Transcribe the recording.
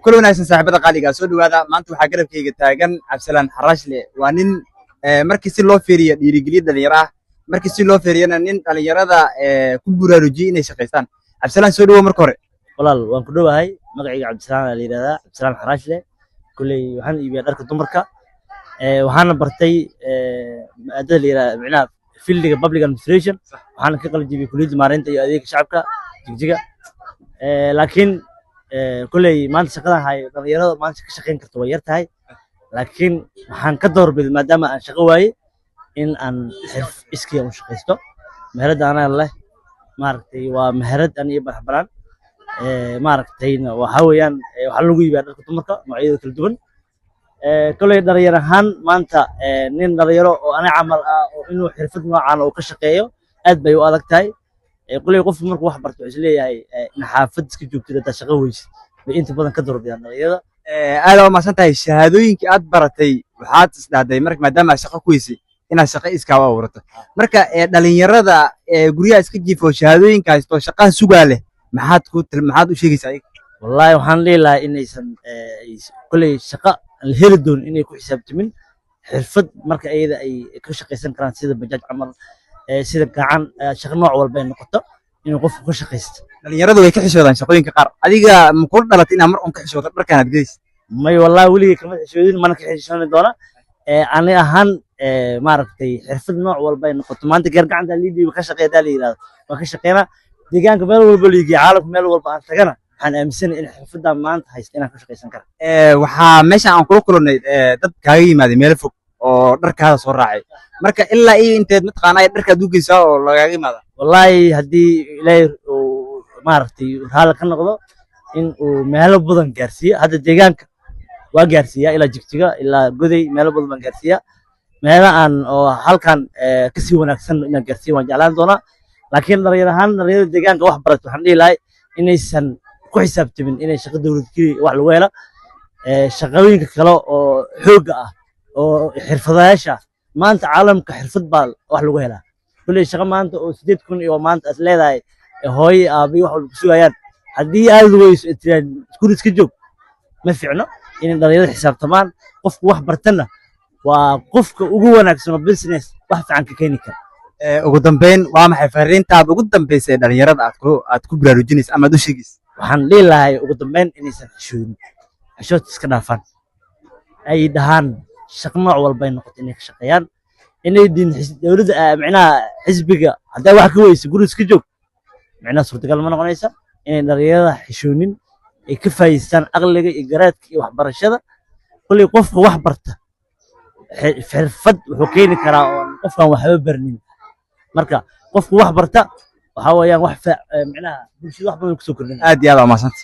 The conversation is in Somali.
Kul wanaagsan, saaxiibada qaaliga, soo dhawaada. Maanta waxaa garabkayga taagan Cabdisalaan Xaraashle. Waa nin markii si loo fiiriyo dhiirigeliye dhalinyaro ah, markii si loo fiiriyana nin dhalinyarada ku buraarujiyey inay shaqaystaan. Cabdisalaan, soo dhawow marka hore. Walaal, waan ku dhowahay. Magacayga Cabdisalaan aa la yidhahdaa, Cabdisalaan Xaraashle. Kulley waxaan iibiyaa dharka dumarka. Waxaana bartay maadada la yidhahda, micnaha fieldiga public administration. Waxaana ka qalin jebiyey Kulliyadda Maareynta iyo Adeega Shacabka, Jigjiga. Laakiin kulley maanta shaqadan hayo dhalinyarada maanta ka shaqayn karto way yar tahay, laakiin waxaan ka doorbiday, maadaama aan shaqo waaye, in aan xirf iskii u shaqaysto. Meheradda anaa leh, maaragtay, waa meherad an iyo madax banaan. Maaragtayna waxaa weeyaan waxaa lagu iibiyaa dharka dumarka noocyada kala duwan. Koley dhalinyar ahaan maanta nin dhalinyaro oo ana camal ah oo inuu xirfad noocan uu ka shaqeeyo aad bay u adag tahay. Koley qofku markuu wax barto wuxuu isleeyahay in xaafad iska joogtid haddaad shaqo weysid, bay inta badan ka doorbidaan dhalinyarada. Aad aa umahadsan tahay. Shahaadooyinkii aad baratay waxaad isdhahday marka maadaama aad shaqo ku weysay inaad shaqo iskaa u abuurato. Marka dhalinyarada guryaha iska jiifo, shahaadooyinka haysto, shaqaha sugaa leh, maxaad u sheegaysaa ayaga? Wallahi, waxaan dhihi lahaa inaysan koley shaqo aan la heli doonin inay ku xisaabtamin. Xirfad marka iyada ay ka shaqaysan karaan, sida bajaaj camal, sida gacan, shaqo nooc walba ay noqoto, inuu qofku ka shaqaysto. Dhalinyaradu way ka xishoodaan shaqooyinka qaar. Adiga ma kula dhalatay inaad mar un ka xishooto dharkan aad gedaysid? May, wallahi weligay kama xishoodin, mana ka xishooni doona. Ani ahaan, maaragtay, xirfad nooc walba ay noqoto, maanta gaar gacanta liidiiba ka shaqeeya hadaa la yidhahdo, waan ka shaqeynaa. Deegaanka meel walba liigiya, caalamka meel walba aan tagana, waxaan aaminsanahay in xirfaddan maanta haysta inaan ka shaqaysan karo. Waxaa meeshan aan kula kulannay dad kaaga yimaaday meelo fog oo dharkaada soo raacay. Marka ilaa iyo inteed mataqaanaa dharkaad u geysaa oo lagaaga yimaada? Wallahi, haddii Ilaahay uu, maaragtay, raalli ka noqdo, in uu meelo badan gaarsiiyo. Hadda deegaanka waa gaarsiiyaa, ilaa Jigjiga, ilaa Goday, meelo badan baan gaarsiiyaa. Meelo aan oo halkan kasii wanaagsan inaan gaarsiiyo waan jeclaan doonaa. Laakiin dhalinyar ahaan, dhalinyarada deegaanka wax barato waxaan dhihi lahay inaysan ku xisaabtamin inay shaqo dowlad keliya wax lagu helo. Shaqooyinka kale oo xoogga ah oo xirfadayaasha ah, maanta caalamka xirfad baa wax lagu helaa. Kulley shaqo maanta oo 8,000 iyo maanta aad leedahay hooyo, aabiyo wax walba ku sugayaan, haddii aad weyso ee tiraahdo guri iska joog, ma fiicno. Inay dhalinyarada xisaabtamaan. Qofku wax bartana waa qofka ugu wanaagsan oo business wax fiican ka keeni kara. Ugu dambeyn, waa maxay fariintaada ugu dambeysa ee dhalinyarada aad ku baraarujinaysa ama aad u sheegaysa? Waxaan dhihi lahay ugu dambeyn inaysan xishoodin, xishoodka iska dhaafaan, ay dhahaan shaqo nooc walba ay noqoto inay ka shaqeeyaan, inay diin dowladda, micnaha xisbiga haddaa wax ka weyso guri iska joog, micnaha suurtagal ma noqonaysa. Inay dhalinyarada xishoonin, ay ka faa'iideystaan aqliga iyo garaadka iyo waxbarashada. Kulley qofka wax barta xirfad wuxuu keeni karaa oo qofkaan waxba barnin. Marka qofku wax barta waxaa weeyaan wax micnaha bulshada wax badan kusoo kordhina. Aad iyo aad waa mahadsantay.